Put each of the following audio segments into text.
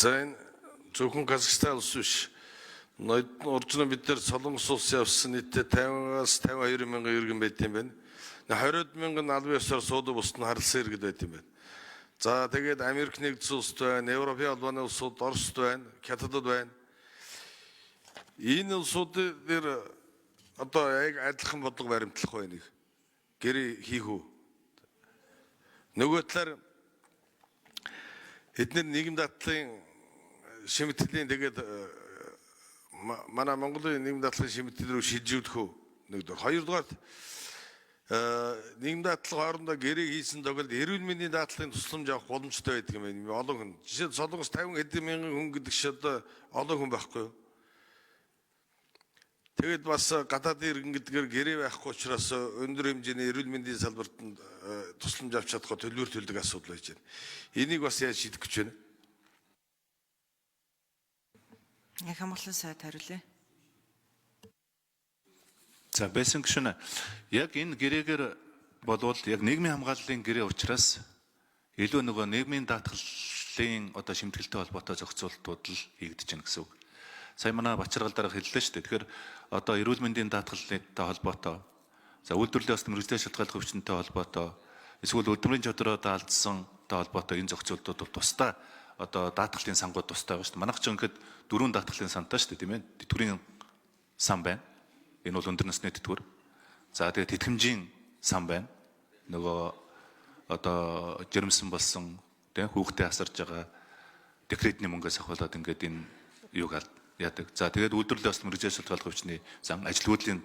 За, энэ зөвхөн Казахстан улс биш. Ноёд бид нар Солонгос улс явсан, нийтдээ 50-аас 52 мянган иргэн байт юм байна. 20 мянган албан ёсоор суудаг, бусд нь харалсан иргэд байт юм байна. За, тэгээд Америк Нэгдсэн улсад байна, Европын холбооны улсууд, Оросд байна, Хятадд байна. Энэ улсууд дээр одоо яг адилхан бодлого баримтлах байна нэг. Гэрээ хийх үү? Нөгөө талаар эдгээр нийгэм даатгалын шимтгэлийн, тэгээд манай Монголын нийгэм даатгалын шимтгэл рүү шилжүүлэх үү? Нэгдүгээр. Хоёрдугаар, нийгэм даатгал хоорондоо гэрээ хийсэн тохиолдолд эрүүл мэндийн даатгалын тусламж авах боломжтой байдаг юм байна. Олон хүн. Жишээ нь, Солонгос 50 хэдэн мянган хүн гэдэг чинь одоо олон хүн байхгүй юу? Тэгээд бас гадаадын иргэн гэдгээр гэрээ байхгүй учраас өндөр хэмжээний эрүүл мэндийн салбарт тусламж авч чадахгүй, төлбөр төлдөг асуудал байж байна. Энийг бас яаж шийдэх гэж байна? Их хамгаалан сайд хариулъя. За, байсан гишүүн, яг энэ гэрээгээр болвол яг нийгмийн хамгааллын гэрээ учраас илүү нөгөө нийгмийн даатгалын одоо шимтгэлтэй холбоотой зохицуултууд л хийгдэж байна гэсэн үг. Сая манай Бачаргал дарга хэллээ шүү дээ. Тэгэхээр одоо эрүүл мэндийн даатгалтай холбоотой, за, үйлдвэрлэлийн ёсны мэргэжлийн шалтгааллах өвчнөдтэй холбоотой, эсвэл өдмөрийн чадвараа одоо алдсантай холбоотой энэ зохицуултууд бол тусдаа одоо даатгалын сангууд тустай байгаа шүү дээ. Манайх ч ингээд дөрвөн даатгалын сантай шүү дээ, тийм ээ. Тэтгэврийн сан байна. Энэ бол өндөр насны тэтгэвэр. За, тэгээд тэтгэмжийн сан байна. Нөгөө одоо жирэмсэн болсон, тийм, хүүхдээ асарж байгаа декретний мөнгөөс ахуулаад ингээд энэ юуг яадаг. За, тэгээд үйлдвэрлэлийн ёслол мэргэжлийн шалтгааллах өвчний сан, ажилгүйдлийн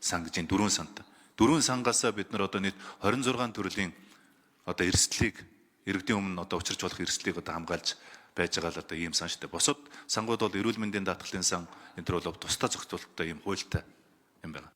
сан гэж энэ дөрвөн сантай. Дөрвөн сангаасаа бид нар одоо нийт 26 төрлийн одоо эрсдлийг, иргэдийн өмнө одоо учирч болох эрсдлийг одоо хамгаалж байж байгаа л одоо ийм сан шүү дээ. Бусад сангууд бол эрүүл мэндийн даатгалын сан, энэ төр бол тусдаа зохицуулттай ийм хуультай юм байна.